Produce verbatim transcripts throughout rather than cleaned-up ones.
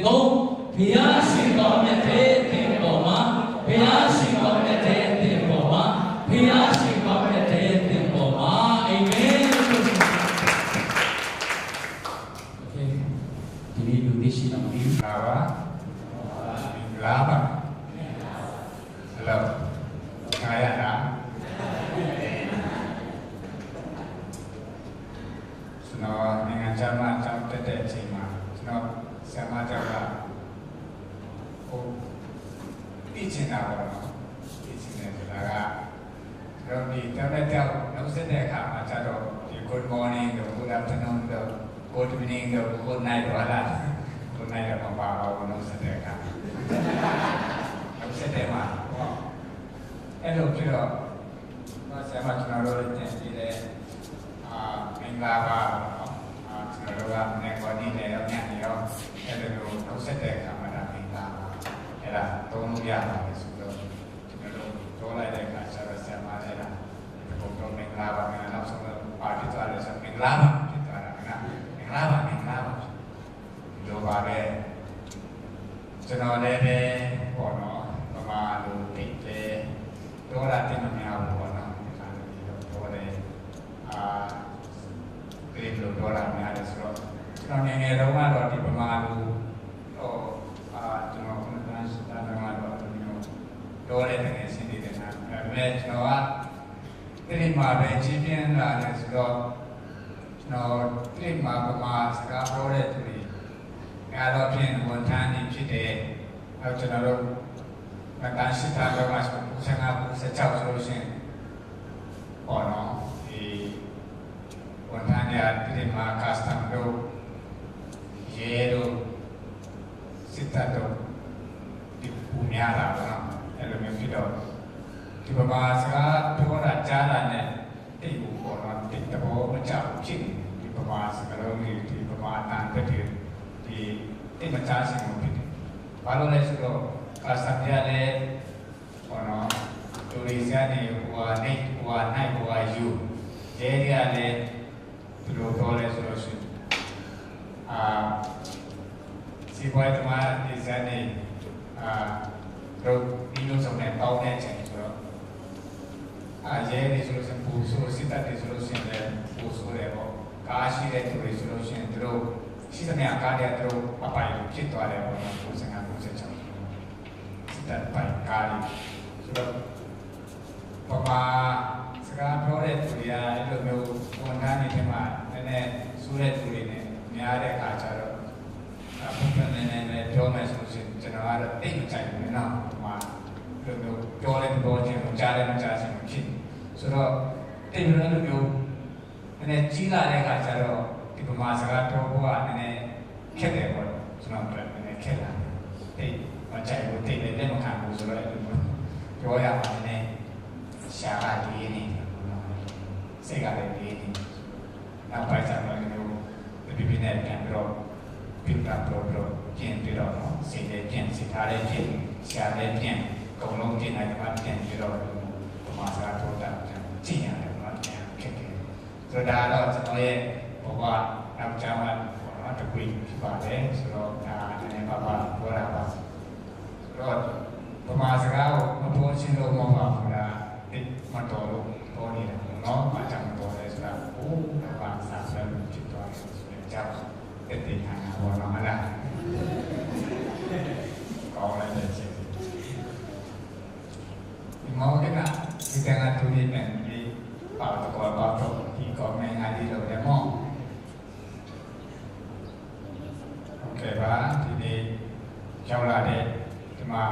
ဘုရားရှင်ကောင်းမြတ်တဲ့သင်ပေါ်မှာ၊ ဘုရားရှင်ကောင်းမြတ်တဲ့သင်ပေါ်မှာ၊ ဘုရားရှင်ကောင်းမြတ်တဲ့သင်ပေါ်မှာ။ Amen. Okay. ဒီနေ့လူသိရှင်တော်မင်္ဂလာပါ။ မင်္ဂလာပါ။ Hello. ကြားရလား။ ကျွန်တော်နိုင်ငံခြားမှာကျောင်းတက်တဲ့အချိန်မှာ ကျွန်တော်ဆရာမတစ်ယောက်က ဟိုသိချင်တာပေါ့နော်။ သိချင်တယ်ဆိုတာက ကျွန်တော်ဒီကျောင်းတက်ကျောင်းနှုတ်ဆက်တဲ့အခါမှာကျတော့ ဒီ good morning တို့ good afternoon တို့ good evening တို့ good night တို့ဟာလား။ Good night တော့မပါပါဘူး။ နှုတ်ဆက်တဲ့အခါ နှုတ်ဆက်တဲ့မှာပေါ့။ အဲ့လိုဖြစ်တော့ ဆရာမ ကျွန်တော်တို့လည်းပြန်ကြည့်တယ်။ အာ၊ မင်္ဂလာပါပေါ့နော်။ အာ၊ ကျွန်တော်တို့ကမနက်ကောနေ့လယ်ရောညနေရော အဲ့လိုမျိုးနှုတ်ဆက်တဲ့အခါမှာ ဒါမင်္ဂလာပါ၊ အဲ့ဒါသုံးလို့ရပါတယ်ဆိုတော့ ကျွန်တော်တို့ပြောလိုက်တဲ့အခါကျတော့ ဆရာမလည်း ဒါတပုံတော့မင်္ဂလာပါ၊ မင်္ဂလာ၊ နောက်ဆုံးတော့ဘာဖြစ်သွားလဲဆိုတော့ မင်္ဂလာပါဖြစ်သွားတာက မင်္ဂလာပါ၊ မင်္ဂလာပါ။ ဒီလိုပါပဲ။ ကျွန်တော်လည်းပဲပေါ့နော်၊ ဗမာလိုသိပ်လည်းပြောတာသိပ်မများဘူးပေါ့နော်။ ဒီလိုပြောတယ်။ အာ၊ သိပ်လို့ပြောတာများတယ်ဆိုတော့ ကျွန်တော်ငယ်ငယ်တုန်းကတော့ ဒီဗမာလိုတော့၊ အာ၊ ကျွန်တော်ခုနကပြောသလိုတော့ ဒီလိုမျိုးပြောတဲ့သူငယ်ချင်းတွေလည်းများတယ်။ ဒါပေမဲ့ ကျွန်တော်က သိပ်မှာပဲကြီးပြင်းလာတယ်ဆိုတော့ ကျွန်တော်သိပ်မှာ ဗမာစကားပြောတဲ့သူတွေ များသောအားဖြင့် ဝန်ထမ်းတွေဖြစ်တယ်။ နောက် ကျွန်တော်တို့ မတန်ရှင်းတာတော့မှဆို ကိုးဆယ့်ငါး၊ ကိုးဆယ့်ခြောက်ဆိုလို့ရှိရင်ပေါ့နော်၊ ဒီဝန်ထမ်းတွေက သိပ်မှာ custom တို့ ရဲတို့ စစ်တပ်တို့ ဒီပိုများတာပေါ့နော်။ အဲ့လိုမျိုးဖြစ်တော့ ဒီဗမာစကားပြောတာကြားတာနဲ့ သိပ်ကိုပေါ့နော်၊ သိပ်သဘောမကျဘူးဖြစ်နေတယ်။ ဒီဗမာစကားလုံးတွေ၊ ဒီဗမာအသံတွေ၊ ဒီသိပ်မကြားချင်ဘူးဖြစ်တယ်။ ဘာလို့လဲဆိုတော့ custom တွေကလည်းပေါ့နော်၊ သူတွေဆီကနေ ဟိုဟာ နေ၊ ဟိုဟာ နိုင်၊ ဟိုဟာ ယူ၊ ရဲတွေကလည်း ဘယ်လိုပြောလဲဆိုလို့ရှိရင် အာ၊ စီးပွားရေးသမားတွေဆီကနေ အာ၊ တို့၊ ဒီလိုဆိုရင် ကောင်းတဲ့အချိန်ဆိုတော့၊ အာ၊ ရဲတွေဆိုလို့ရှိရင် ပိုဆိုး၊ စစ်တပ်တွေဆိုလို့ရှိရင်လည်း ပိုဆိုးတယ်ပေါ့။ ကားရှိတဲ့သူတွေဆိုလို့ရှိရင် သူတို့ရှိသမျှကားတွေက သူတို့အပိုင်ဖြစ်သွားတယ်ပေါ့နော်။ ကိုးဆယ့်ငါး၊ ကိုးဆယ့်ခြောက် စစ်တပ်ပိုင်ကားတွေဆိုတော့ ဗမာစကားပြောတဲ့သူတွေက အဲ့လိုမျိုး ဝန်ထမ်းတွေထဲမှာ နည်းနည်းဆိုးတဲ့သူတွေနဲ့ များတဲ့အခါကျတော့ အဖွင့်ဖွင့်လင်းလင်းပဲ ပြောမယ်ဆိုလို့ရှိရင် ကျွန်တော်ကတော့ သိပ်မကြိုက်ဘူးနော်။ ဗမာလိုမျိုး ပြောလည်းမပြောချင်ဘူး၊ ကြားလည်းမကြားချင်ဘူးဖြစ်နေဆိုတော့ သိပ်ပြီးတော့ အဲ့လိုမျိုး နည်းနည်းကြီးလာတဲ့အခါကျတော့ ဒီဗမာစကားပြောဖို့က နည်းနည်းခက်တယ်ပေါ့။ ကျွန်တော်အတွက် နည်းနည်းခက်လာတယ်။ သိပ်မကြိုက်ဘူး၊ သိပ်လည်းလက်မခံဘူးဆိုတော့ အဲ့လိုမျိုးပြောရမှာ နည်းနည်း ရှားကလေးနေတယ်ပေါ့နော်။ စိတ်ကလည်းလေးနေတယ်။ နောက်ပိုင်းကျတော့ ကျွန်တော် တဖြည်းဖြည်းနဲ့ ပြန်ပြီးတော့ ပြစ်တာပြောပြီးတော့ ပြင်ပြီးတော့နော်၊ စိတ်လည်းပြင်၊ စိတ်ထားလည်းပြင်၊ ဆရာလည်းပြင်၊ အကုန်လုံးပြင်လိုက်မှ ပြန်ပြီးတော့ ဗမာစကားပြောတာ ပြန်ကျင့်ရတယ်ပေါ့နော်။ ပြန်ခက်ခဲတယ်ဆိုတော့ ဒါကတော့ ကျွန်တော်ရဲ့ဘဝနောက်ကြောင်းကပေါ့နော်၊ တစ်ကွေ့ဖြစ်ပါတယ်ဆိုတော့ ဒါနည်းနည်းပါးပါးပြောတာပါ။ ဆိုတော့ ဗမာစကားကို မပြောချင်လို့မဟုတ်ပါဘူး။ ဒါသိပ်မတော်လို့ပြောနေတာပေါ့နော်။ ဘာကြောင့်မတော်လဲဆိုတာ ကိုယ်က ဗမာစာပြောလို့ဖြစ်သွားတယ်ဆိုတဲ့အကြောင်း သက်သေခံတာပေါ့နော်။ ဟုတ်လား။ ကောင်းလိုက်တဲ့အချိန် ဒီမောင်ကနဒီတန်ကတူနေတယ်။ ဒီပေါက်တကောပေါက်တော့ ဒီကောမင်းက ဒီလိုတယ်မောင်။ ဟုတ်ကဲ့ပါ။ ဒီနေ့ရောက်လာတဲ့ ဒီမှာ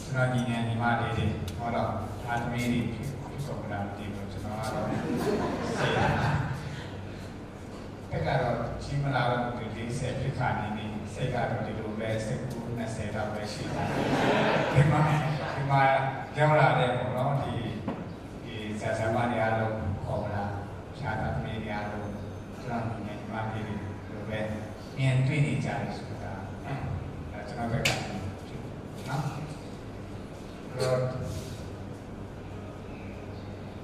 ကျွန်တော်ညီငယ်ညီမလေးတွေ၊ ဟောတော့ သားသမီးတွေဖြစ်ကုန်မလားမသိဘူး။ ကျွန်တော်ကတော့ စိတ်၊ တက်ကတော့ ကြီးမလာတော့ဘူး။ လေးဆယ်ဖြစ်ခါနေနေ စိတ်ကတော့ ဒီလိုပဲ ဆယ့်ကိုး၊ နှစ်ဆယ်လောက်ပဲရှိတယ်။ ဒီမှာ၊ ဒီမှာရောက်လာတဲ့ပေါ့နော်၊ ဒီ၊ ဒီဆရာ၊ ဆရာမတွေအားလုံး၊ ခေါ်မလား၊ ဖျားသားသမီးတွေအားလုံး၊ ကျွန်တော်ညီငယ်ညီမလေးတွေလိုပဲ မြင်တွေ့နေကြတယ်ဆိုတာ ဒါကျွန်တော်ဘက်က နော်။ အဲ့တော့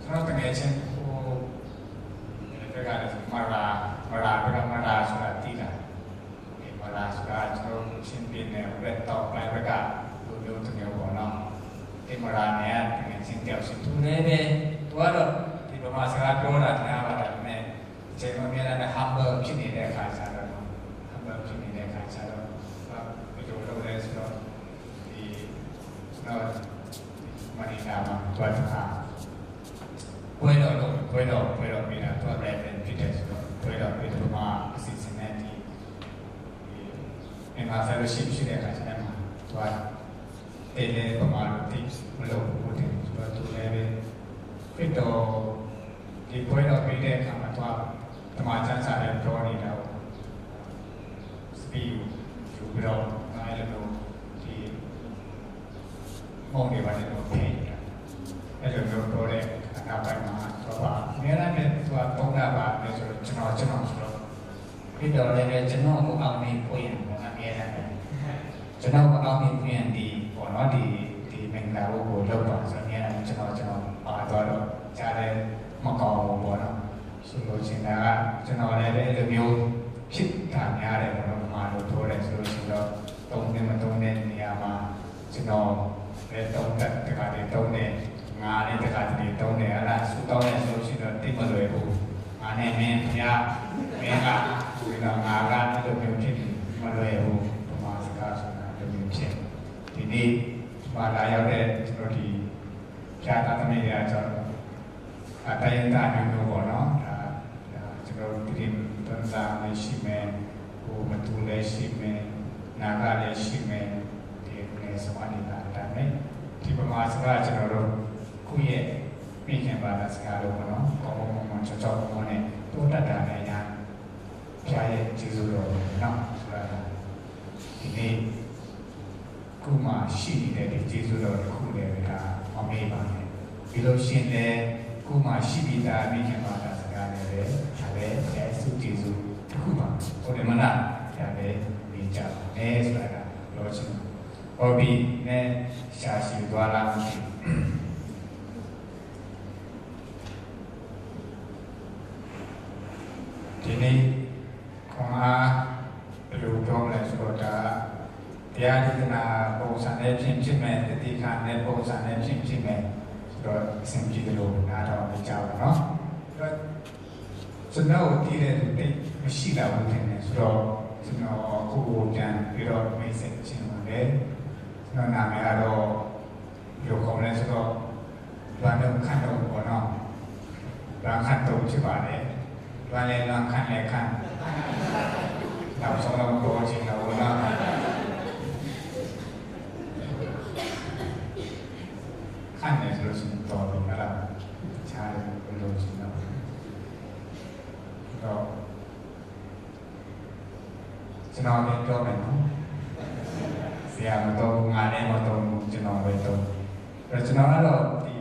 ကျွန်တော်တကယ်ချင်း ဟို၊ ဘက်ကလည်း မရာ၊ မရာ၊ ဘက်က မရာဆိုတာသိလား။ မရာဆိုတာ ကျွန်တော် ရှင်ပြည်နယ် ဝက်တောင်ပိုင်းဘက်က လူမျိုးတစ်မျိုးပေါ့နော်။ တိမ်မရာနယ်က သူငယ်ချင်းတစ်ယောက်ရှိတယ်။ သူလည်းပဲ သူကတော့ ဒီဗမာစကားပြောတာများပါတယ်။ ဒါပေမဲ့ အချိန်မမြဲတမ်းနဲ့ humble ဖြစ်နေတဲ့အခါကျတော့နော်၊ humble ဖြစ်နေတဲ့အခါကျတော့ သူကဘယ်လိုလုပ်လဲဆိုတော့ ဒီ ကျွန်တော် မနီလာမှာ သူကတစ်ခါ ပွဲတော်လုပ်၊ ပွဲတော်၊ ပွဲတော်ပေးတာ သူက reverend ဖြစ်တယ်ဆိုတော့ ပွဲတော်ပေးတယ်။ ဗမာအစီအစဉ်နဲ့ ဒီ ဒီ မြန်မာ fellowship ရှိတဲ့အခါကျတော့ သူက တဲလဲ ဗမာလိုသိပ်မလုပ်ဘူးတဲ့။ ဆိုတော့ သူလည်းပဲ ခရစ်တော် ဒီပွဲတော်ပေးတဲ့အခါမှာ သူက သမ္မာကျမ်းစာလည်း ပြောနေတာကို စပီးယူပြီးတော့ အဲ့လိုမျိုး ဒီ မုန့်တွေဘာတွေတော့ ဖဲ့နေတာ။ အဲ့လိုမျိုးပြောတဲ့အခါ နောက်ပိုင်းမှာ သူက အမြဲတမ်းပဲ သူက သုံးတာ ဘာလဲဆိုတော့ ကျွန်တော်၊ ကျွန်တော်ဆိုတော့ ခရစ်တော်လည်းပဲ ကျွန်တော့်ကို အောက်မေ့ဖွယ်ရာပေါ့၊ အမြဲတမ်းပဲ ကျွန်တော့်ကို အောက်မေ့ဖွယ်ရာ ဒီပေါ့နော်၊ ဒီ၊ ဒီမင်္ဂလာဝတ်ကို လုပ်ပါဆိုတော့ အမြဲတမ်း ကျွန်တော်၊ ကျွန်တော်ပါသွားတော့ ကြားထဲမကောင်းဘူးပေါ့နော်။ ဆိုလိုချင်တာက ကျွန်တော်လည်းပဲ အဲ့လိုမျိုးဖြစ်တာများတယ်ပေါ့နော်။ ဗမာလိုပြောတယ်ဆိုလို့ရှိရင်တော့ သုံးတဲ့၊ မသုံးတဲ့နေရာမှာ ကျွန်တော်ပဲသုံးတတ်၊ တခါတလေသုံးတယ်၊ ငါလည်း တခါတလေသုံးတယ်။ အဲ့ဒါ ဆုတောင်းတယ်ဆိုလို့ရှိရင်တော့ သိပ်မလွယ်ဘူး။ ငါနဲ့မင်း၊ ဘုရား၊ မင်းက၊ ဆိုရင်တော့ ငါက၊ အဲ့လိုမျိုးဖြစ်နေ မလွယ်ဘူး။ ဗမာစကားဆိုတာ အဲ့လိုမျိုးဖြစ်နေ။ ဒီနေ့ ဒီမှာလာရောက်တဲ့ ကျွန်တော် ဒီဘုရားသားသမီးတွေက ကျွန်တော် အတိုင်းရင်းသားမျိုးမျိုးပေါ့နော်။ ဒါ၊ ဒါကျွန်တော်တို့ ကရင်၊ ပန်ဆာလည်းရှိမယ်၊ ဟို၊ မတူလည်းရှိမယ်၊ နာဂလည်းရှိမယ်၊ ဒီနယ်စွမ်းနေတာ။ ဒါပေမဲ့ ဒီဗမာစကား ကျွန်တော်တို့ ကိုယ့်ရဲ့မိခင်ဘာသာစကားလို့ပေါ့နော်၊ ကောင်းကောင်းမွန်မွန် ချောချောမောမောနဲ့ တိုးတက်တာလည်း အရမ်း ဘုရားရဲ့ကျေးဇူးတော်ပဲနော်။ ဆိုတော့ ဒီနေ့ ကိုယ့်မှာရှိနေတဲ့ ဒီကျေးဇူးတော်တစ်ခုလည်းပဲ ဒါမမေ့ပါနဲ့။ ပြီးလို့ရှိရင်လည်း ကိုယ့်မှာရှိပြီးသား မိခင်ဘာသာစကားလည်းပဲ ဒါလည်း ဘုရားရဲ့ဆုကျေးဇူးတစ်ခုပါ။ ဟုတ်တယ်မလား။ ဒါလည်း နေကြပါနဲ့ဆိုတာ ဒါပြောချင်တယ်။ ဟုတ်ပြီ။ နည်းရှာရှည်သွားလား မသိဘူး။ ဒီနေ့ ခွန်အား ဘယ်လိုပြောမလဲဆိုတော့ ဒါတရားဒေသနာပုံစံနဲ့ဖြစ်ဖြစ်မယ်၊ သတိခံတဲ့ပုံစံနဲ့ဖြစ်ဖြစ်မယ်ဆိုတော့ အဆင်ပြေသလို နားထောင်နေကြပါနော်။ ဆိုတော့ ကျွန်တော်ကိုသိတဲ့သူ သိပ်မရှိလောက်ဘူးထင်တယ်။ ဆိုတော့ ကျွန်တော် ကိုယ့်ကိုယ်ပြန်ပြီးတော့ မိတ်ဆက်ချင်ပါတယ်။ ကျွန်တော်နာမည်ကတော့ ဘယ်လိုခေါ်မလဲဆိုတော့ လွမ်းတုံခန့်တုံပေါ့နော်။ လွမ်းခန့်တုံဖြစ်ပါတယ်။ လွမ်းလည်းလွမ်း၊ ခန့်လည်းခန့်၊ နောက်ဆုံးတော့ ပြောချင်တာပေါ့နော်။ ခန့်တယ်ဆိုလို့ရှိရင် တော်ပြီ၊ အဲ့ဒါ တခြားလည်း မလိုချင်တော့ဘူး။ အဲ့တော့ ကျွန်တော်လည်းပြောမယ်နော်။ ဆရာမသုံးဘူး၊ ငါလည်းမသုံးဘူး၊ ကျွန်တော်ပဲသုံးတယ်။ အဲ့တော့ ကျွန်တော်ကတော့ ဒီ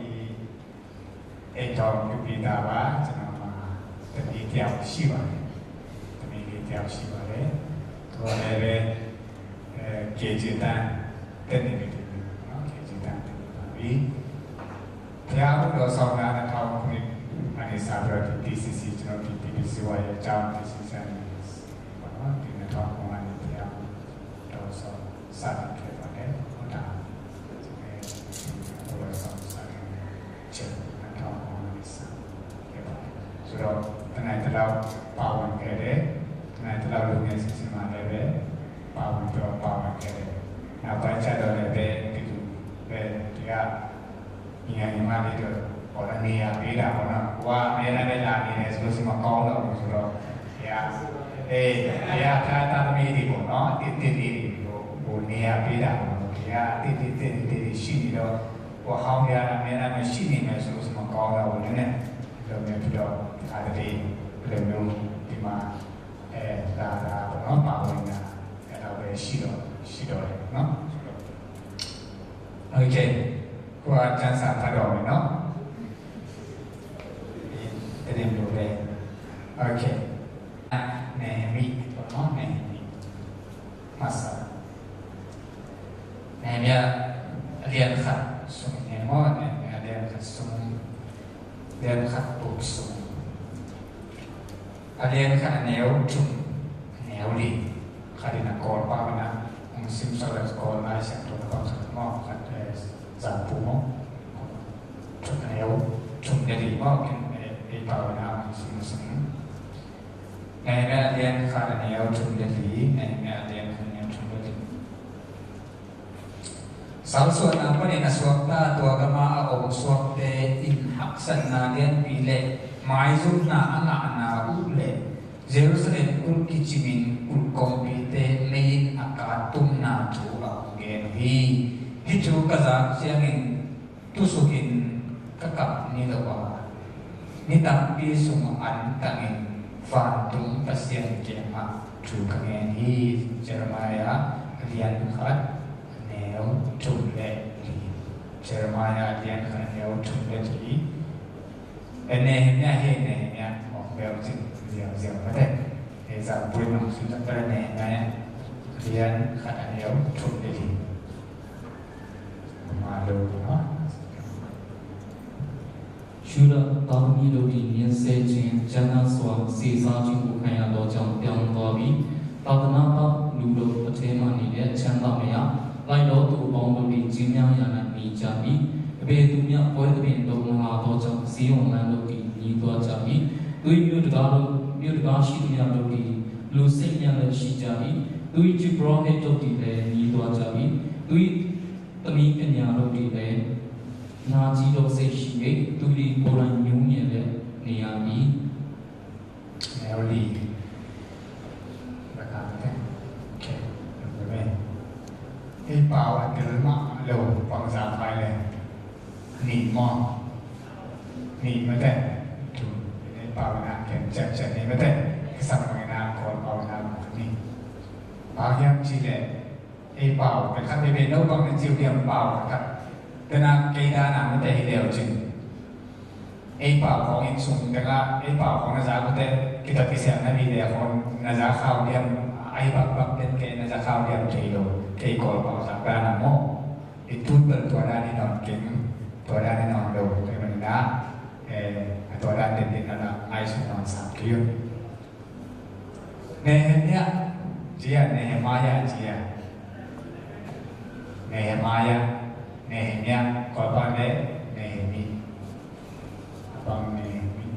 အိမ်ထောင်ပြုပြီးသားပါ။ ကျွန်တော်မှာ သမီးတစ်ယောက်ရှိပါတယ်။ သမီးလေးတစ်ယောက်ရှိပါတယ်။ သူကလည်းပဲ အဲ၊ ကယ်ဆယ်တန်း တက်နေပြီနော်။ ကယ်ဆယ်တန်း တက်နေပါပြီ။ ဘုရားဟောတော်ဆောင်တာ နှစ်ထောင်ခုနှစ်ကနေ စပြီးတော့ ဒီ တီစီစီ၊ ကျွန်တော် ဒီ တီစီစီဝါရဲ့အကြောင်း တီစီစီကနေ ပေါ့နော်။ ဒီနှစ်ထောင်ခုနှစ်ကနေ ဘုရားဟောတော်ဆောင် စတင်ခဲ့ပါတယ်။ ဟောတာ၊ အဲ၊ ဟောတော်ဆောင် စတင်ခဲ့တဲ့ အချိန် နှစ်ထောင်ခုနှစ်ကနေ စခဲ့ပါတယ်။ ဆိုတော့ တနိုင်တလောက် ပါဝင်ခဲ့တယ်။ တနိုင်တလောက် လူငယ်အစီအစဉ်မှာလည်းပဲ ပါဝင်ပြီးတော့ ပါဝင်ခဲ့တယ်။ နောက်ပိုင်းကျတော့လည်းပဲ ဒီလိုပဲ ဒီက ညီမလေးတို့ ဟို နေရာပေးတာပေါ့နော်။ ကိုကအမြဲတမ်းပဲ လာနေတယ်ဆိုလို့ရှိရင် မကောင်းတော့ဘူးဆိုတော့ ဘုရား၊ အေး၊ ဘုရား၊ ဘုရားသားသမီးတွေပေါ့နော်၊ အသစ်သစ်လေးတွေကို ဟို နေရာပေးတာပေါ့နော်။ ဘုရားအသစ်သစ်သစ်တွေ ရှိနေတော့ ဟို ဟောင်းများအမြဲတမ်းပဲ ရှိနေမယ်ဆိုလို့ရှိရင် မကောင်းတော့ဘူး။ နည်းနည်း လိုမျိုးဖြစ်တော့ တခါတလေ လိုမျိုး ဒီမှာ အဲ၊ လာတာပေါ့နော်၊ ပါဝင်တာ အဲ့လောက်ပဲရှိတော့ ရှိတော့တယ်နော်။ Okay၊ ကိုက ကျမ်းစာဖတ်တော့မယ်နော်။ ဒီသတင်းလိုပဲ။ Okay၊ နေဟမိပေါ့နော်၊ နေဟမိ။ မှတ်စာ၊ နေဟမိအလျံခတ်၊ ဆိုနေမော၊ နေဟမိအလျံခတ်၊ ဆို၊ လျံခတ်၊ ပုဒ်၊ ဆို၊ အလျံခတ် အနည်းဆုံး၊ အနည်းဆုံး၊ ခါဒီး နကောပါဝနာ၊ Salat kawl Lai Siangtho na bang khat maw, khat, eh, Zangpu maw. Thum, a neu thum le li maw, ken, eh, ei pau na sung na sung. Nehemiah a lian khat a neu thum le li, Nehemiah a lian khat a neu thum le li. Salsuahna panin a suakta, tua gama a om suakte in haksatna lianpi le maizumna a ngahna uh le Jerusalem kulh kicimin kulh kongpite mei in a kattumna thu a hong gen uh hi. Hih thu ka zak ciangin tusukin ka kap ni lo a, ni tampi sung antangin vantung Pasian kiangah thu ka ngen hi. Jeremiah a lian khat a neu thum le li. Jeremiah a lian khat a neu thum le li. E, Nehemiah hi, Nehemiah. Mawk bel cin ziauziau mate. E, Zangpui nong cin tak pala Nehemiah a lian khat a neu thum le li. Mawk lo, ha? ယူဒပြည်သားသမီးတို့သည် ညှဉ်းဆဲခြင်း၊ ကြမ်းတမ်းစွာ စေစားခြင်းကို ခံရသောကြောင့် ပြောင်းသွားပြီ။ သာသနာပလူတို့အထဲမှာနေလျက် ချမ်းသာမရ၊ လိုက်သောသူအပေါင်းတို့သည် ကျဉ်းမြောင်းရာ၌ နေကြပြီ။ အဘယ်သူမျှ ပွဲသဘင်သို့ မလာသောကြောင့် ဇိအုန်လမ်းတို့သည် ညည်းတွားကြပြီ။ သူ၏မြို့တံခါးတို့၊ မြို့တံခါးရှိသမျှတို့သည် လူစိတ်ညစ်လျက်ရှိကြ၏။ သူ၏ယဇ်ပုရောဟိတ်တို့သည်လည်း ညည်းတွားကြပြီ။ သူ၏သမီးကညာတို့သည်လည်း နာကြည်းသောစိတ်ရှိ၍ သူသည်ကိုယ်တိုင် ညူးညံ့လျက်နေရ၏။ แนวดีนะครับ โอเค เห็นไหม ไอ้เปล่าอันเดียวมาเร็วฟังสามไปเลย นี่มอง นี่มาแต่ ถูก ไอ้เปล่านะ เขียนแจ่มๆ นี่มาแต่ สมัยนะ ก่อนเปล่านะ นี่ เปล่ายังจีเลย Ei pau, pen khat veve no bang na ciu diam pau khat. Tena kei dana mate hi leu cin. Ei pau khawng inn sung tengah, ei pau khawng na za mate, kitat kisiam na mi le khawng na za khau diam, ai bak bak ten kei na za khau diam kei lo, kei kawl pau za dana maw. I tut bel tua dan i nawn keng, tua dan i nawn lo, kei manina, eh, tua dan den den na na, ai sung nawn sam kei un. Nehemiah, cia, Nehemiah, cia. Nehemiah, Nehemiah, kua pa le, Nehemi. Abang Nehemi.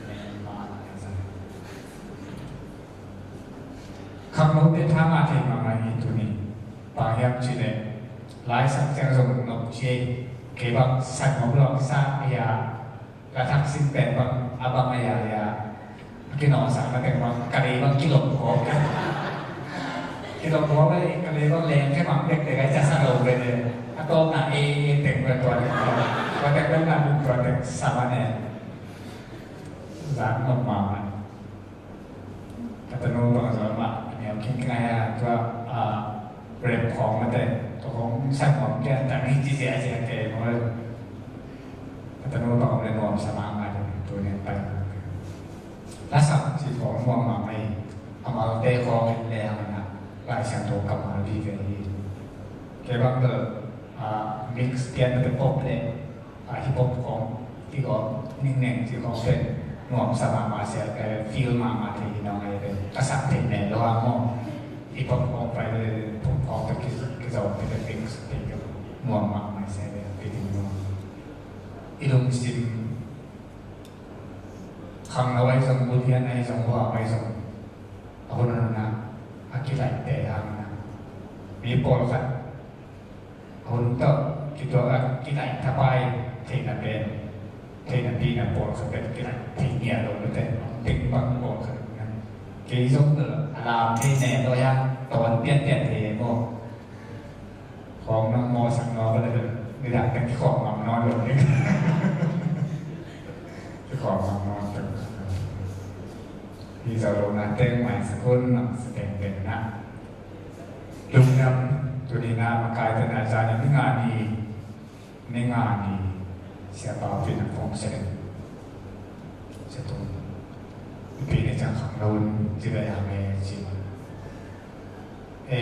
Nehemiah. Khangnote thanga thei mahmah hi tuni. Bang hiam cih leh, Lai Siangtho ciang zong nop cia, kei bang sat ngom lawk sa a ya, la thak sin pen bang, a bang a ya ya. Kinawhsakna teng bang, ka lei bang kilom khawm. Kilom khawm a, ka lei bang leng khe mang tek tek a, ca sa lo ve le. A tawpna e, e teng ve tua le. Tua teng bang na tua teng sa ma ne. Zan ngom mahmah. Ka tanu bang zong mah, a niam khin khin a, tua, a, rem khawng mate, tua khawng san khawng kia, tang hi ci zia zia te maw. Ka tanu bang om le nuam sa mahmah ding, tu nen pai. La sam ci khawng nuam mahmah hi, a malte khawng in le hang in a, Lai Siangtho kammal vive hi. Kei bang bel, a, mix pian mate pop le, a, hip hop khawng, ti khawng, ning neng ti khawng pen, nuam sa mahmah sia, ka feel mahmah thei hi nong ai pen, ka sak thei meh lo a maw. Hip hop khawng pai le, pop khawng te ki, ki zong te, te mix te ki nuam mahmah sia le, ki ding nuam. I lungsim, khangno ai zong, bulian ai zong, hua ai zong, a hun hun a, a kilaih te hang na. Mi pawlkhat, hun tawh kituak a kilaih thapai theihna pen, theihna pihna pawlkhat pen kilaih thei ngiat lo mate, teng bang pawlkhat na. Kei zong a lam thei ne lo ya, tawn pianpian thei maw. Khawng nang mawhsak nawn lo le, nidang teng kikhawm ngam nawn lo ding. Kikhawm ngam nawn lo. Hi zo lo na teng maisak un, maisak teng teng na. Lungdam, tuni na makaite na zani ni nga ni, ni nga ni, Sia Pau Pin a phone seng. Sia Tung. Pi ne chang khang lun, ci da yang e, ci. E,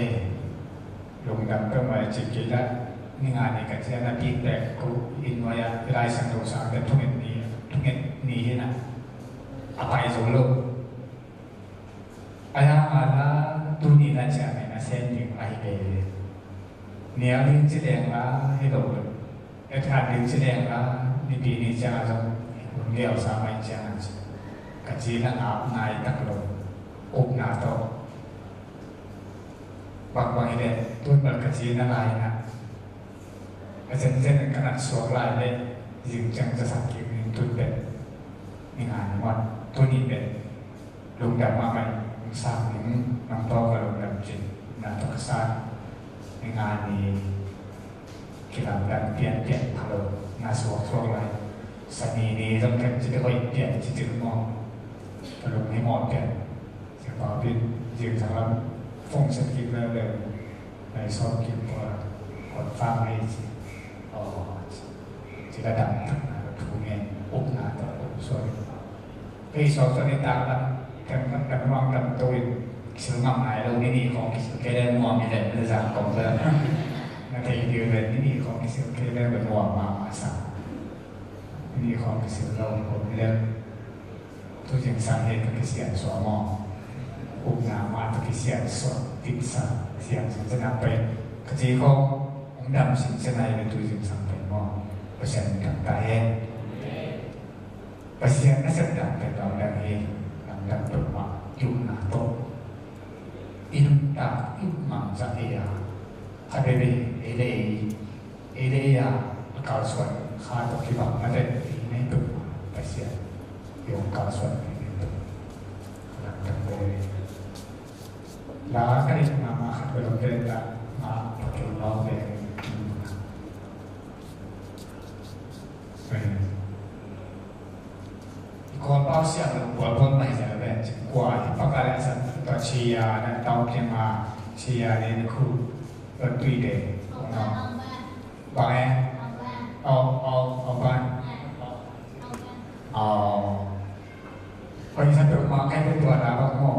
lungdam peuhmah ci kei la, ni nga ni ka ci a na pi pek ku, inn nuai a, i Lai Siangtho sang te thunget ni, thunget ni hi na. A pai zo lo. A ya nga la, Na ciangin a sem ding ahi ve. Nial ding ci leng la hi lo lo. Etkhan ding ci leng la nipi ni ciang a zong hun liau sa mai ciang a ci. Ka ci na ngap nai tak lo. Upna tawh. Bangbang hi leh tun bal ka ci na lai na. A zenzen ka nat suak lai leh zing ciang za sak kik ning tun pen. Ni ngai ni muat. Tuni pen. Lungdam mahmah ing, sang ning, nang tawh ka lungdam cin, na tawh ka sang ning a ni kilamdang pianpian pha lo, na suaksuak lai. Sani ni zong kan ci hoih pian ci cil maw, ka lung hi mawh pian. Sia Pau Pin, zing sang lam, fong set kik leuleu, na i sawm kik pua, confirm hi ci. Aw, ci la dam tak na, thu ngen, upna tawh, up suak in. Kei sawt sawt ni tak lam, kan kan nuang kan to in, kisil ngam nai lo, ni ni khong kisil kei le nuam i lem le zang kong le. Na thei ding le, ni ni khong kisil kei le nuam mahmah sa. Ni ni khong kisil lo kong le. Tu zingsang he ka kisian suak maw. Upna mah tu kisian suak, tiksa, sian suak, sian suak pen. Ka ci khong, ong dam sin sian ai le tu zingsang pen maw. Pasian dam ta hen. Pasian nasep dan pen lamdang hi, lamdang peuhmah, upna tawh. I nuntak, i mangzah ei a, khat veve, ei le ei, ei le ei a, a kalsuan kha tawh kibang na pen, ei nei peuhmah, Pasian i hong kalsuan, ei nei peuhmah. Lamdang veve. La ka dik mahmah khat veve pen la, ma, Pathian lau veve. Amen. Kawlpau siam lo, Kawlpau mai siam lo ven cik kua hi, paka le a san tua Chia na tau kia ma, Chia le na khu, tua tui de. Bang e? Au, au, au ban. Au. Koi sa tu ma kai tu tua na bang mo.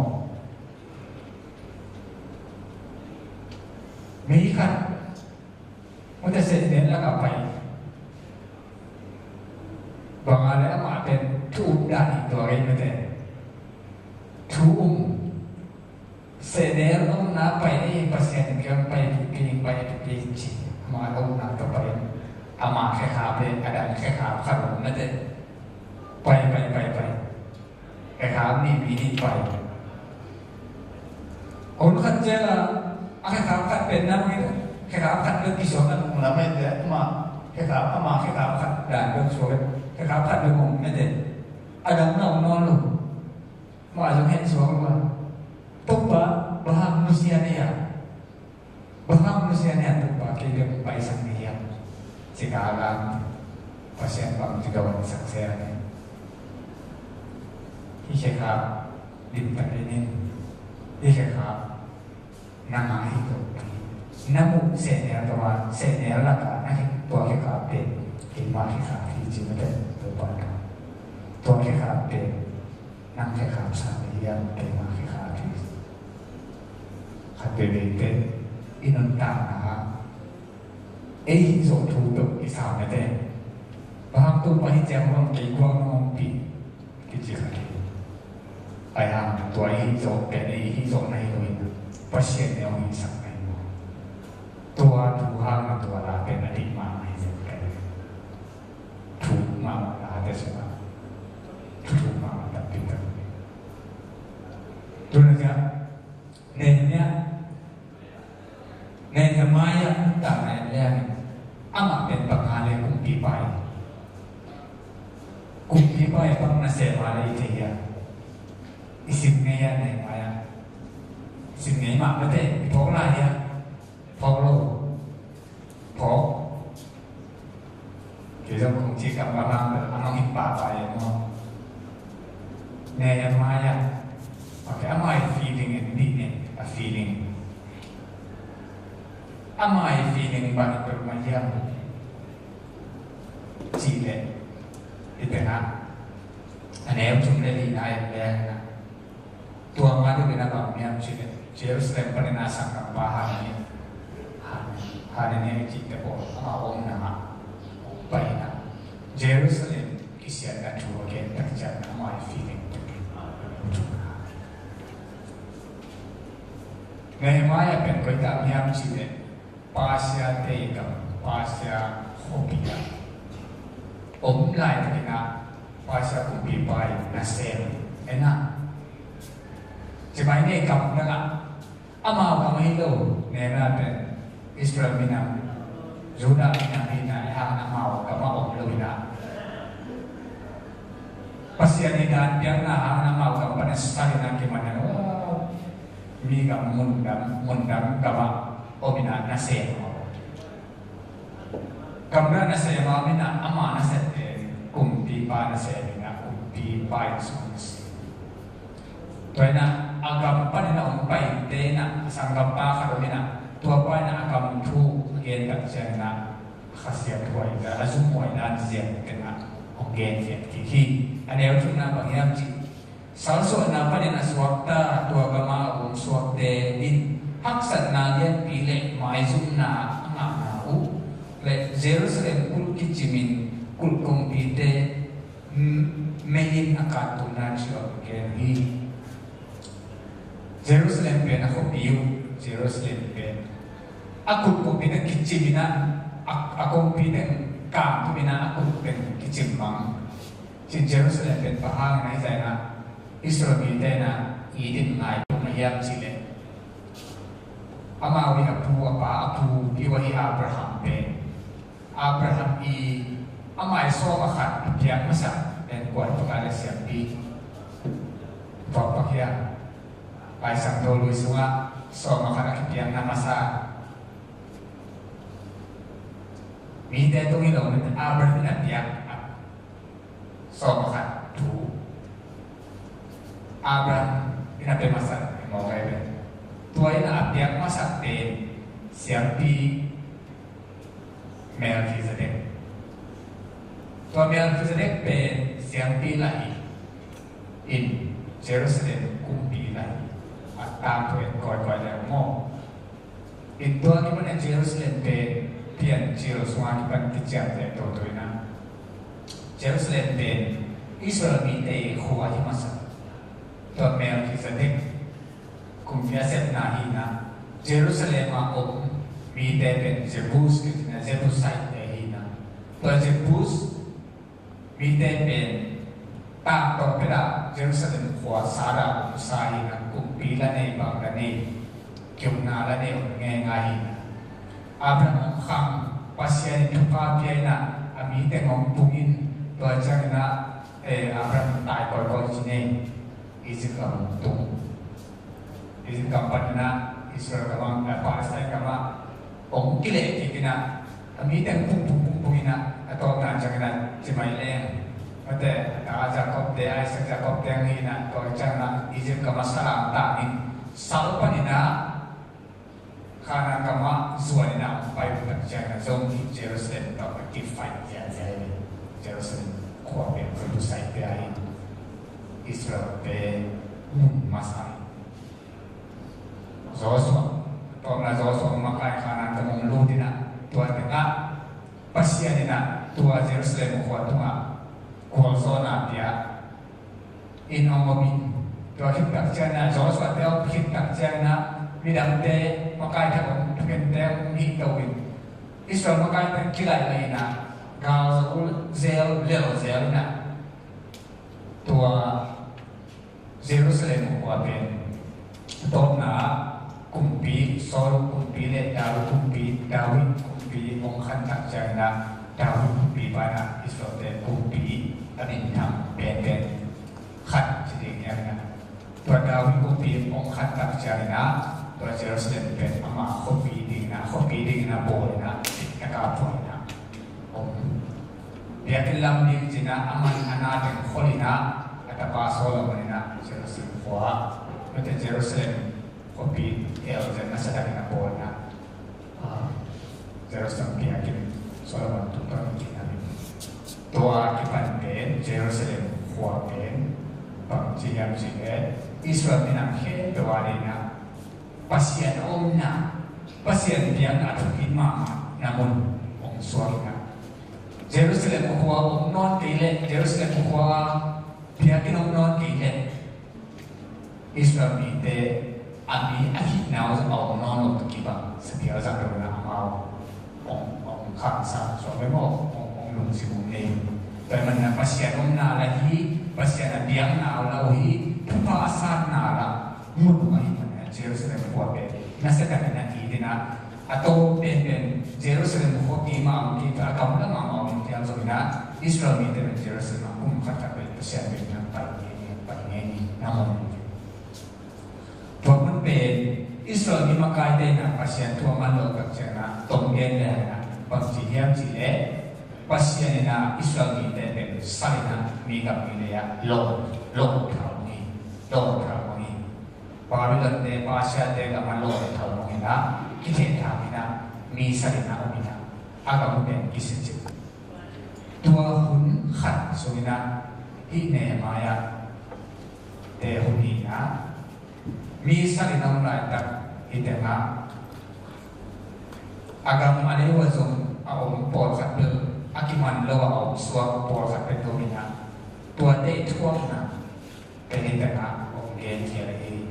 Mei khat. Mute sehnel lakah pai. Bang a le amah pen thu um dan hi tua kei mate. Thu um. Sehnel omna pai ni Pasian kiang pai pipi pai pipi ci. Amah omna tawh pai. Amah khekhap le a dang khekhap khat om mate. Pai, pai, pai, pai. Khekhap nih mi nih pai. Kong khat ciang a, a khekhap khat pen na mui, khekhap khat pen kisuak na mung lam ai te, ma, khekhap, ama khekhap khat dan pen suak, khekhap khat pen mung na te. A dang na mung nawn lo. Ma zong hen suak lo. Topa, bang hang nusia ni a. Bang hang nusia ni a Topa kei bek paisak ni hiam? Ci kha lam Pasian bang ci gawan sak sia ni. Hi khe kha limtak in in. Hi khe kha nang a hi ko. Na muh sehnel tua sehnel laka na hi tua khe kha pen. Kei ma khe kha hi ci mate Topa ka. Tua khe kha pen. Nang khekhap sa hi hiam, keima khekhap hi. Khat veve te i nuntakna ah ei hih zawh thu peuh i sa mate. Bang hang Topa hih ciang bang kei guak na hong pi kici khat hi. Ai hang tua i hih zawh pen ei hih zawh na hi lo in Pasian ne hong hihsak na hi maw? Tua thu hang na tua la pen a dih mahmah hi zong pen. Thuk mahmah a te sungah thuk mahmah tampi tak. Tuna ciah Nehemiah, Nehemiah nuntakna en leng amah pen bang a le kumpipa hi. Kumpipa hi bang na sem a le i thei hia? I sim ngei a Nehemiah. Sim ngei mah mate i phawk lai hia? Phawk lo. Phawk. Kei zong kong ci kam a lang a mang in pa pa e maw. Nehemiah. Ok, amah i feeling in dih ne a feeling. Amah i feeling bang in peuhmah hiam. Cih leh i tengah a neu thum le lihna en leng tua ma deuh in a bang hiam cih leh Jerusalem panin a sanggampa Hanani, Hanani i cihte pawl ama omna ah paina Jerusalem kisiatna thu a gen tak ciangin ama i feeling tuk in a thum na. Nehemiah pen koi tak hiam cih leh Persia te i gam, Persia khuapi ah om laitakin ah Persia kumpipa in nasem en ah, ci mai ni, gam dang ah, amau gam hi lo. Nehemiah pen Israel minam, Judah minam hi in ah, hih hangin amau gam ah om lo in ah, Pasian i dan piakna hangin amau gam pan a sal in ah kiman in ah, mi gam, mundam, mundam gam ah om in ah nasem a om. Gam dang ah nasem a om in ah, ama nasepte kumpipa nasem in ah, kumpipa in sung nasem. Tua in ah a gam panin a hong paite in ah, a sanggampa khat om in ah, tuapa in ah a gam thu a gen tak ciangin ah, a khasiathuai dan, a zumhuai dan ziak teng ah hong gen khiat kik hi. A neu thumna bang hiam cih, salsuahna panin a suakta, tua gam ah a om suakte in haksatna lianpi le maizumna a ngahna uh le Jerusalem kulh kicimin kulh kongpite, mm, mei in a kantulna cih uh gen hi. Jerusalem pen a khuapi uh, Jerusalem pen a kulh kongpite kicimin ah, a, a kongpite kangtumin ah a kulh pen kicim bang. Cin Jerusalem pen bang hangin ahi zah in ah Israel mite in ah it in ngai puk na hiam cih leh, amau i a pu, a pa, a pu i uh ahi Abraham pen, Abraham i a mai sawm a khat a piak masa pen kua hi pah ka leh siampi. Vak pak hiam? Laisang tawlui sungah sawm a khat a kipiakna masa mite tung hi lo, Abraham in a piak, sawm a khat thu Abraham in a pia masa, mawk ai ve. Tua in a piak masa pen siampi Melchizedek. Tua Melchizedek pen siampi lai in, Jerusalem kumpi lai a tangthu en kawikawi leng maw. In tua kipan a Jerusalem pen Piancil sungah kipan kiciamteh toto in ah, Jerusalem pen Israel mite i khua hi masa. Tua Melchizedek kumpi a sepna hi in ah, Jerusalem a om mite pen Jebus kici in ah, Jebusite te hi in ah, tua Jebus mite pen tangtawng pet ah Jerusalem khua sal a omsa hi in ah, kumpi la nei, bang la nei, kiukna la nei om ngeingai hi in ah, Abraham hong khang, Pasian in thupha pia in ah, a mite hong pung in, tua ciangin ah, eh, Abraham tai kawikawi ci nei, Egypt gam hong tung. Egypt gam panin ah Israel gam ah, eh, Palestine gam ah hong kileh kik in ah, a mite pung pung pung pung in ah, a tawpna ciangin ah ci mai leng, mate, a ta Jacob te, Isaac Jacob te hi in ah, tua ciangin ah Egypt gam ah sal ah tang in, sal panin ah Canaan gam ah zuan in ah hong pai uh tak ciangin ah zong Jerusalem tawh a kifai ziahziah hi. Jerusalem khua pen Jebusite te a hi in, Israel te mun masa hi. Joshua, tawpna Joshua makai Canaan gam hong lut in ah, tua teng ah Pasian in ah tua Jerusalem khua tungah gualzawhna pia in hong om in, tua khit tak ciangin ah, Joshua te hong khit tak ciangin ah, midangte, makai thak hong, thukente hong hih to in, Israel makai thak kilaih lai in ah, gal zo zel, lel zel in ah, tua Jerusalem khua pen tawpna kumpi, Saul kumpi le David kumpi, David kumpi hong khan tak ciangin ah, David kumpipa in ah Israel te kumpi a minthang penpen khat ci ding hiam in ah, tua David kumpi hong khan tak ciangin ah, tua Jerusalem pen ama khuapi dingin ah, khuapi dingin ah bawl in ah, a kap phuak in ah om. Biakinn lam ding ci in ah, a man a na teng khol in ah, a tapa Solomon in ah Jerusalem khua, mate, Jerusalem khuapi el zen masa takin a bawl in ah, ah, Jerusalem biakinn Solomon tungtawn in khin a, tua kipan pen Jerusalem khua pen bang ci hiam cih leh, Israel minam khempeuh a dingin ah Pasian a omna, Pasian piakna a thukhit mahmahna mun hong suak in ah, Jerusalem khua om nawn kei leh, Jerusalem khua biakinn om nawn kei leh, Israel mite A mi a hihna uh zong a om nawn lo tawh kibang, sapial zang lo na amau hong, hong khangsak suak ve maw, hong, hong lungsim hong nei. Tua ahih manin ah Pasian omna lah hi, Pasian a biakna lah hi, thupha a sanna lah mun ahih manin ah Jerusalem khua pen nasia takin ah it in ah, a to penpen Jerusalem khua keima om kei, a gamla mahmah om kei a zong in ah Israel mite pen Jerusalem ah kum khat khat pen Pasian biakna pai ngei, pai ngei ni na mun. Tua hun pen Israel mi makaite in ah Pasian thu a man loh tak ciangin ah tawm gen le in ah bangci hiam cih leh Pasian in ah Israel mite pen sal in ah mi gam mi lei ah lawm, lawm thau ni, lawm thau ni. Babylon te, Persia te gam ah lawm thau ni in ah kithehthang in ah mi sal in ah om in ah a gam pen kisia cih. Tua hun khat sungin ah hih Nehemiah te hun hi in ah mi sal in a om laitak hi teng ah a gam a lei uh a zong a om pawlkhat bel, a kiman lo a om suak pawlkhat bel om in ah tuate i thuakna pen hi teng ah hong gen khial hi.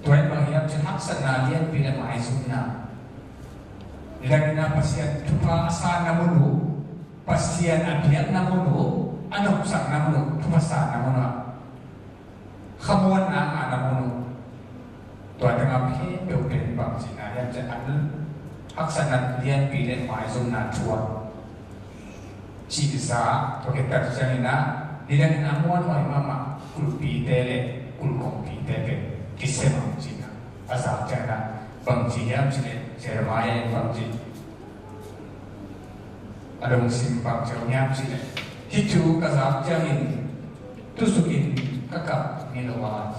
Tua in bang hiam cih leh haksatna lianpi le maizumna. Nidang in ah Pasian thupha a sanna mun uh, Pasian a biakna mun uh, a nopsakna mun uh, thupha sanna mun uh, khamuanna a ngahna mun uh. Tua teng ah khempeuh pen bang cihna hiam cih leh an haksatna lianpi le maizumna thuak cihsa, tua khit tak ciangin ah nidang in a muanhuai mahmah kulhpite le kulh kongpite pen kisem ang cihna. A zak ciangin ah bangci hiam cih leh Jeremiah in bangci a lungsim bangci hiam cih leh, hih thu ka zak ciangin tusuk in ka kap ni lo a,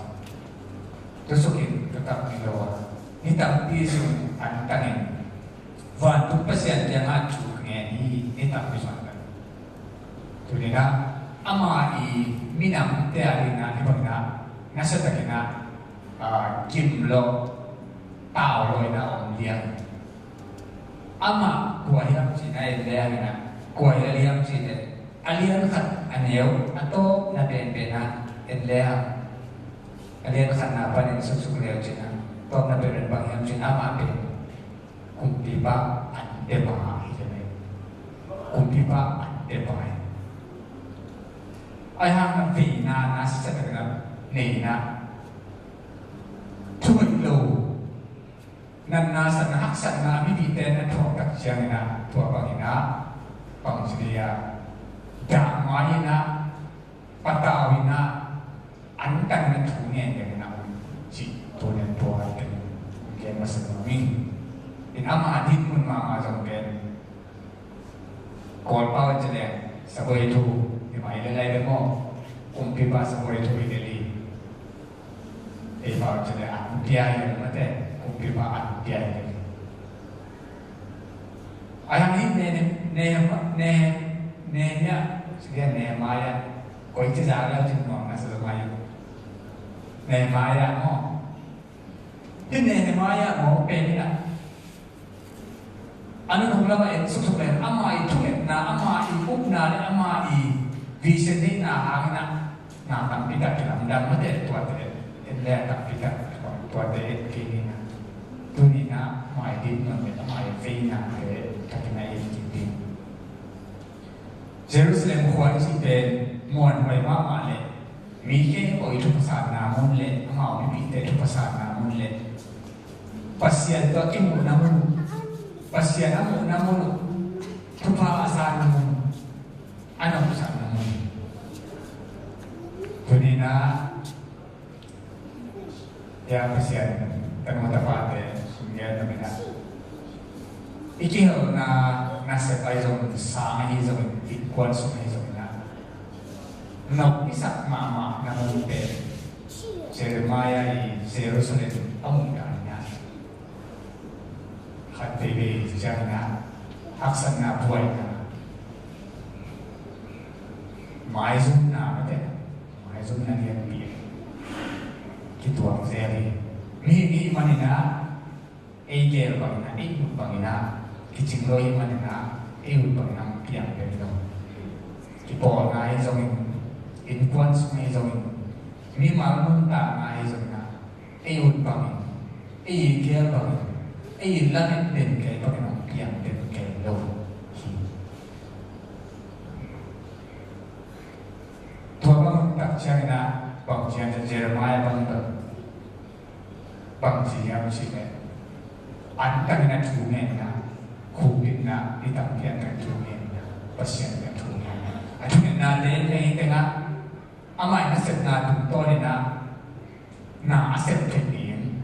tusuk in ka kap ni lo a, ni tampi sung an tangin vantung Pasian kiangah thu ka ngen hi, ni tampi sung an tangin. Tuni in ah ama i minamte a dingin ah hih bangin ah nasia takin ah, ah, gim lo, tau lo in ah om liang. Amah kua hiam cih na en leng in ah, kua hi a liam cih leh a lian khat a neu a tawpna penpen ah en leng, a lian khatna panin suksuk leu cih na, tawpna penpen bang hiam cih na amah pen kumpipa antepa hi ve. Kumpipa antepa hi. Ahi hang na veina na siasak na neina thuhoih lo natna, satna, haksatna mipite na thuak tak ciangin ah tua bangin ah bangci dia dah mai in ah patau in ah an tangin ah thu ngen ding in ah cih tu nen tua in gen masa nuam ing. In ama dinmun mahmah zong pen Kawlpau in ci leng sabuai thu hi mai le lai le maw? Kumpipa sabuai thu hi le li. Ei pau ci leng an pia hi le mate, kumpipa an pia hi le li. Ai hang hi ne ne ne ne ne nia ci leng ne mai a koi ci za la ci nuam na sa mai. Ne mai a maw? Hi ne ne mai a maw pen hi na. A nun hong lam a en suksuk leng ama i thungetna, ama i upna le ama i vision neihna hangin ah na tampi tak kilamdang mate, tuate en le tampi tak tuate en kei ni na. Tuni in ah ama i dinmun le ama i veina te takin ah en kik ding. Jerusalem khua i cih pen muanhuai mahmah le mi khempeuh i thupha sanna mun le amau mipite thupha sanna mun le Pasian tawh a kimuhna mun uh, Pasian a muhna mun uh, thupha a sanna mun uh, a nopsakna mun uh. Tuni in ah Hia Pasian, tanu tapate sung gen na mina. I kihelna nasep ahi zong, sang ahi zong, innkuan sung ahi zong na, nop i sak mahmah na mun pen Jeremiah i Jerusalem a mun dan na. Khat veivei ciang na, haksatna, buaina, maizumna mate. Maizumna lianpi kituak zel hi. Mihing i hih manin ah ei gel bangin ah, ei ut bangin ah, kicing lo i hih manin ah ei ut bangin ah piang pen lo. Kipawlna hi zongin, innkuan sung hi zongin, mimal nuntakna hi zongin ah Ei ut bangin, ei gel bangin, ei lamet den kei bangin hong piang den kei lo hi. Tua bang tak ciangin ah bang ci hiam cih leh Jeremiah bang bang ci hiam cih leh, antangin ah thu ngenna, khukdinna, i tampi antangin thu ngenna, Pasian in ah thu ngenna, a thu ngenna te lei tengah amah in a sepna tungtawnin ah na a sep theih ding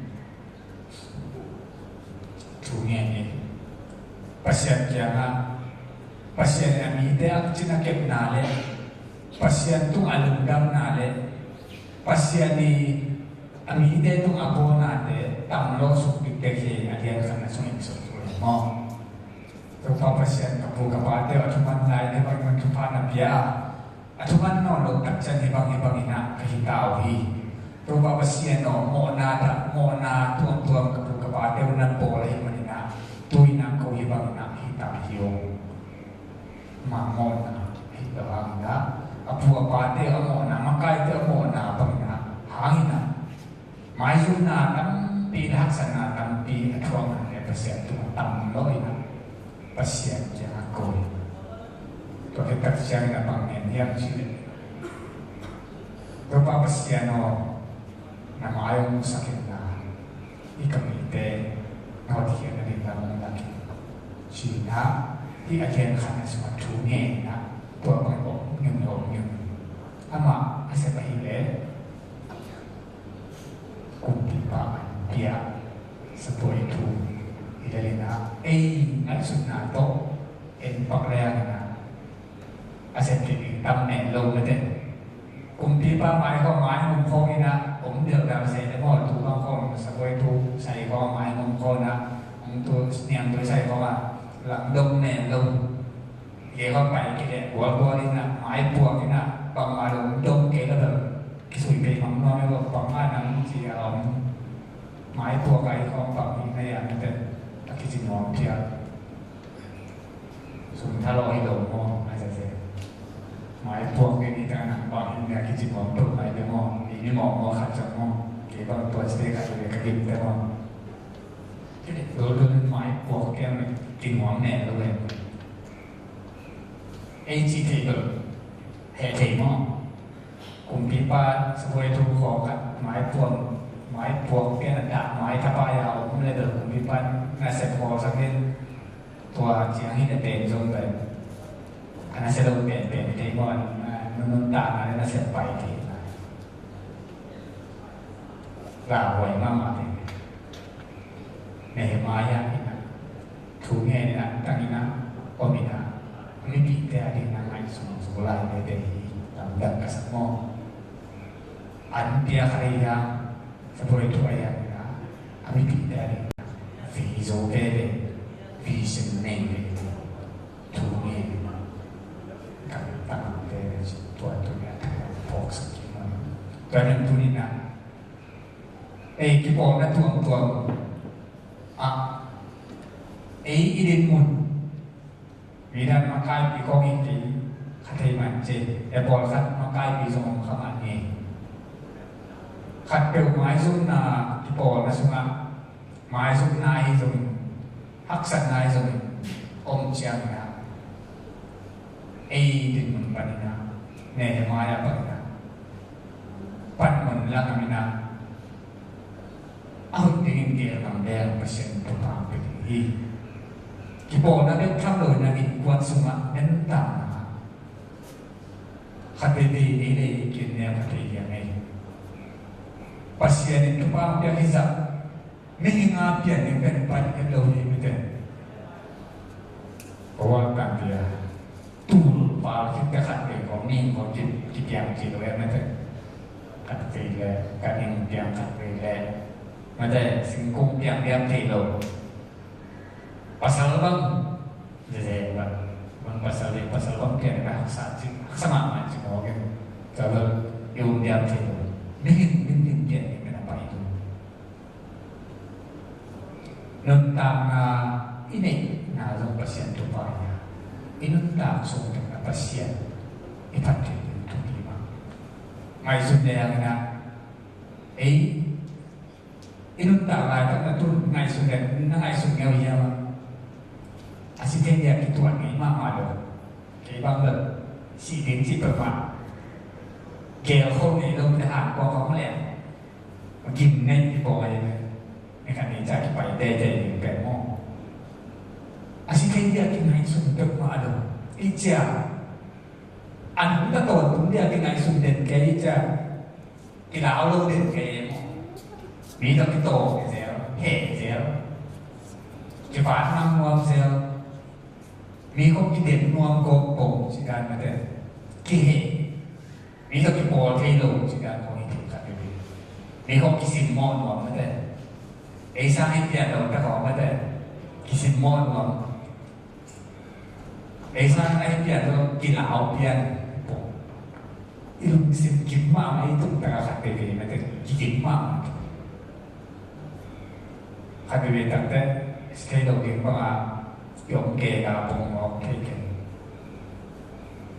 thu ngen hi. Pasian kiangah, Pasian in a mite a cin a kepna le Pasian tung a lungdamna le Pasian i a mite tung a bawlnate tam lo suk dikdek hi. A lian khatna sungin suk thu hi maw? Topa Pasian, ka pu ka pate uh a thuman lai, hih bangin thupha na pia a, a thuman nawn loh tak ciang hih bang hih bangin ah ka hi ta uh hi. Topa Pasian aw, mawhna dah, mawhna tuamtuam ka pu ka pate uh na bawl ahih manin ah tu-in ah ko hih bangin ah hi ta hi uh. Mah mawhna hi lo hangin ah, a pu a pate a mawhna, makaite a mawhna bangin ah hangin ah maizumna tampi le haksatna tampi a thuakna le Pasian tungah tam lo in ah Pasian kiangah ko hi. Tua khit tak ciangin a bang ngen hiam cih leh, Topa Pasian aw, na mai hong musak in la, hih ka mite na hotkhiatna ding lam hong lak in, ci-in ah hih a lian khatna sungah thu ngen in ah tua bang om ngen, om ngen. Amah a sep ahih leh kumpipa an pia sabuai thu hi lel in ah, ei ngaihsutna tawh en pak leng in ah a sep kik ding tam nai lo mate. Kumpipa mai khawng mai ngom khawng in ah om deuhdeuh se le maw, tu bang khawng sabuai thu sai khawng mai ngom khawng in ah, hong tu niam tu sai khawng ah lam dong nai lo. Gei khawng pai kik leh gualgual in ah, mai puak in ah, bangmah lo dong kei leh bel kisui pei mang nuam e, bangmah nang ci a om. Mai puak a i khawng bang hi na ya mate, a kici nuam phial. Sum tha lo hi lo maw, a zia zia. Mai puak ngen hi ta nang bang hi na kici nuam peuh mai le maw, i ni maw maw khat ciang maw, kei bang tua ci te khat le ka gim te maw. Kei le dol dol mai puak kei a kici nuam ne lo le. Ei ci thei lo, he thei maw. Kumpipa sabuai thu khawng khat mai puak, mai puak kei na dah mai thapai a om le bel kumpipa na sep khawng sak in tua ciang hi na pen zong pen. A na se lo pen pen thei maw, a nuntakna le na sep pai thei na. Lauhuai mahmah thei. Nehemiah in ah thu ngen in ah, tang in ah, om in ah, mipite a ding na ngaihsun zo lai veve hi. Lamdang ka sak maw. An pia khat ahi a, sabuai thu ahi a, a mipite a ding na vei zo veve, vision nei veve. Thu ngen in ah, ka tang veve, tua tu in ah, phawk sak kik maw. Tua in ah tu in ah, ei kipawlna tuamtuam ah, ei i dinmun, midang makaipi khawng in kei kha thei man ci, e pawlkhat makaipi zong om kha man hi. Khatpeuh maizumna kipawlna sungah, maizumna hi zongin, haksatna hi zongin om ciangin ah, ei dinmun panin ah, Nehemiah panin ah, panmun la ngam in ah, a hoih dingin gel ngam leng Pasian in thupha pia ding hi. Kipawlna bek tham lo in ah innkuan sungah nuntakna khat veve ei le ei ki-en neu khat hi hiam ei. Pasian in thupha piak hi zah, mihing a pian ding pen pai het lo hi mite. Ka wal tan pia. Tul pal khit ka khat vei khawng ning khawng ki, kipiang ci lo e mate. Khat vei le, ka ning piang khat vei le. Mate, singkung piang piang thei lo. Pasal bang, zeze bang, bang pasal le, pasal bang piang ka haksa ci, haksa mahmah ci mawk in. Tua bel, i um piang thei lo. Mihing, mihing piang piang ka na pai lo. Nuntakna i neihna zong Pasian thupha hi a, i nuntak sung teng a Pasian i phat theih ding thupi mah. Ngaihsun leng in ah, ei I nuntak laitak na tun ngaihsun den, na ngaihsun ngeu hiam? A si thei dia kituat ngei mahmah lo. Kei bang lo, si ding ci peuhmah. Gel kho ngei lo, te han kua kong leh. Gim nei i bawl ahi ve. Ni khat ni ca kipai teitei ding pen maw. A si thei dia kingaihsun peuhmah lo. I cia. A nungta tawntung dia kingaihsun den kei i cia. Kilau lo den kei maw. Mi tawh kitawng zel, heh zel. Kivat mang nuam zel. Mi khawng kidem nuam kawk pong ci dan mate. Kiheh. Mi tawh kipawl thei lo ci dan khawng hi thei khat hi. Mi khawng kisimmawh nuam mate. Ei sang hi pian lo ta khawng mate. Kisimmawh nuam. Ei sang a hi pian lo kilau pian pong. I lungsim kim mahmah, i tung taka khat veve mate. Kikim mahmah. Khat veve takte, thei lo ding banga, i om kei a pong mawk thei kei.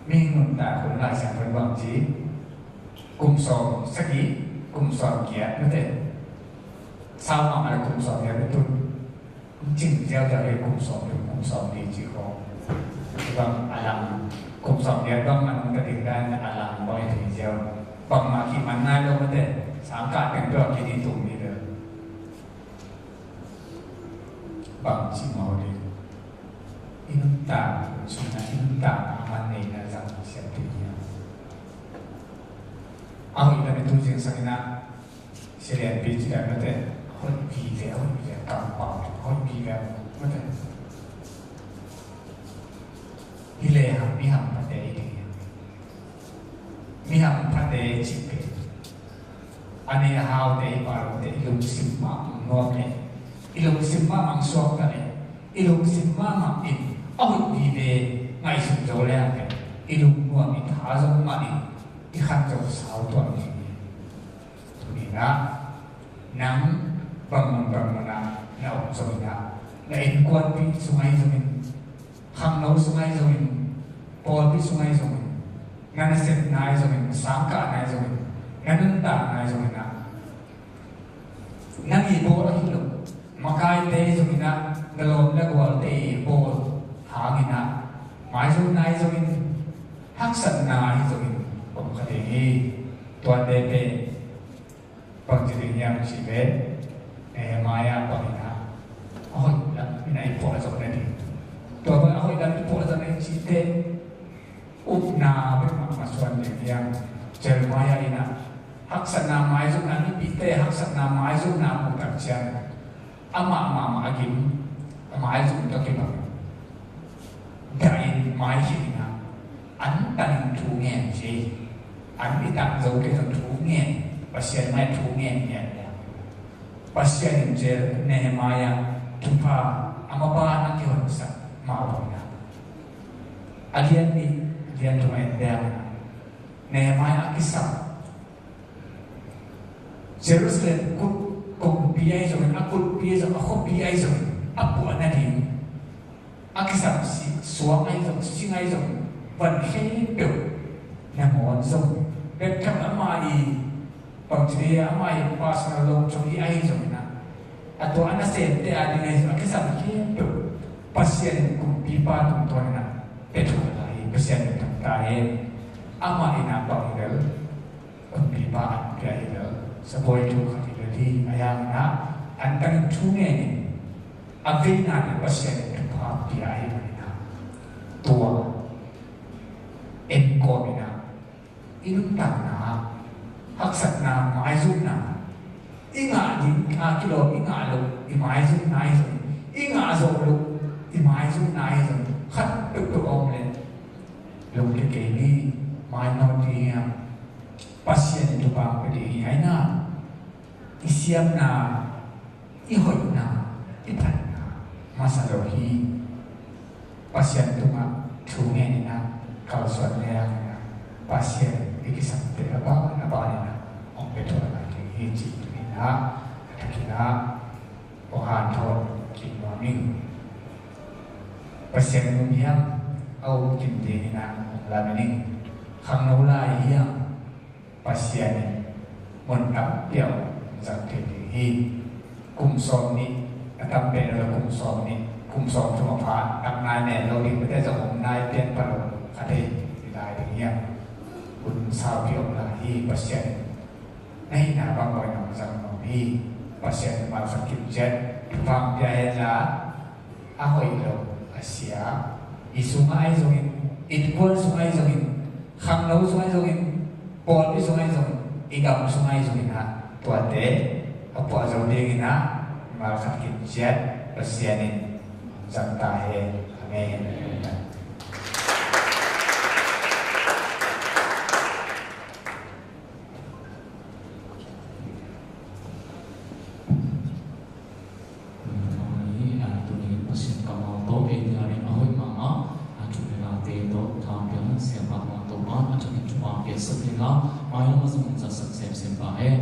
Mi nuntak hun Lai Siangtho in bang ci, kum sawm sagih, kum sawm giat mate. Sau mahmah le kum sawm giat mate tun. Cing ziauziau hi kum sawm thum, kum sawm li ci khawng. Bang a lang, kum sawm giat bang a nungta ding dan a lang bang i thei ziau. Bangmah kiman nai lo mate, sangkah teng peuh a kidih tum ni lo. Bang ci mawk ding. I nuntak sungah, i nuntak a man neihna zang siam ding hiam? A hoih lam i tu zingsang in ah, si lianpi ci dan mate, hoih vive, hoih vive, kampau, hoih vive mate. Hi le hang, mi hamphate'n i ding hiam? Mi hamphate'n cih pen a nei a haute, i palote, i lungsim mahmah nuam le, i lungsim mahmah suakta le, i lungsim mahmah in a hoih vive ngaihsun zo le hang pen, i lungnuam, i tha zong mah in, i khan zo sau tuan ding hi. Tuni-in ah, nang bang mun bang mun ah na om zongin ah, na innkuanpih sung ahi zongin, khangno sung ahi zongin, pawlpi sung ahi zongin, na nasepna ahi zongin, na sangkahna ahi zongin, na nuntakna ahi zongin ah, nang i bawl ahi lo, makaite ahi zongin ah, na lawm na gualte i bawl hangin ah, maizumna ahi zongin, haksatna ahi zongin, om kha ding hi. Tuate pen bangci ding hiam cih leh, Nehemiah bangin ah, a hoih lam in ah i puahzawh nading. Tua bang a hoih lam i puahzawh nading cih teh, upna bek mah masuan ding hiam? Jeremiah in ah, haksatna maizumna, mipihte haksatna maizumna a muh tak ciang, amah mahmah a gim, a maizum tawh kibang. Dah in mai khit in ah, an tangin thu ngen ci. An i tang zo kei zong thu ngen, Pasian mai thu ngen ngen le. Pasian in Jer-, Nehemiah thupha a maban a kihonsak mah bangin ah, a lian nih, a lian thum a en deuh in ah, Nehemiah a kisam Jerusalem kut kongpi ahi zongin, a kulpi ahi zong, a khuapi ahi zongin, a puah nading a kisam si-, suang ahi zong, sing ahi zong, van khempeuh nangawn zong, bek tham amah i, bangci dei amah i personal lawm zong hi ahi zongin ah, a tua a nasemte a ding ahi zong, a kisam khempeuh Pasian in kumpipa tungtawn in ah pia thuah lai hi. Pasian in thangta hen. Amah in ah bang hi lel, kumpipa an pia hi lel, sabuai thu khat hi lel hi. A hiangin ah, an tangin thu ngen in, a veina in Pasian in thupha pia ahi manin ah, tua en kawmin ah, i nuntakna, haksatna, maizumna, i ngah ding a kilawm, i ngah loh i maizumna ahi zong, i ngah zawh loh i maizumna ahi zong, khat peuhpeuh a om leh, lungkia kei ni, mainawt ding hiam? Pasian in thupha pia ding hi. Ahi na, i siamna, i hoihna, i phatna masa lo hi. Pasian tungah thu ngen in ah, kalsuan le hang in ah, Pasian i kisamte a ban a ban in ah hong pia thuah lai ding hi cih in ah, a thakin ah hong hanthawn kik nuam ing. Pasian mun hiam a um kim ding in ah hong lamen ing. Khangno lai hiam, Pasian in mun tampi a hong zang thei ding hi. Kum sawm nih a tam pen lo, kum sawm nih, kum sawm thum a pha, tam nai nen lo ding, mite zong om nai pian pha lo, kha thei i lai ding hiam? Hun saupi om lai hi. Pasian in na hihna bang bawi nong zang nong hi. Pasian in malsawm kim ciat thupha pia hen la, a hoih lo, a sia, i sungah ahi zongin, innkuan sungah ahi zongin, khangno sungah ahi zongin, pawlpi sungah ahi zongin, i gam sungah ahi zongin ah, tuate a puah zo dingin ah, malsawm kim ciat Pasian in zang ta hen. Amen. Tuni Pasian kammal tawh ei diarin a hoih mahmah a thu le late tawh thapiak Siapa Topa a thakin thupha piaksak ding a, mailam a zong zatsak semsem ta hen.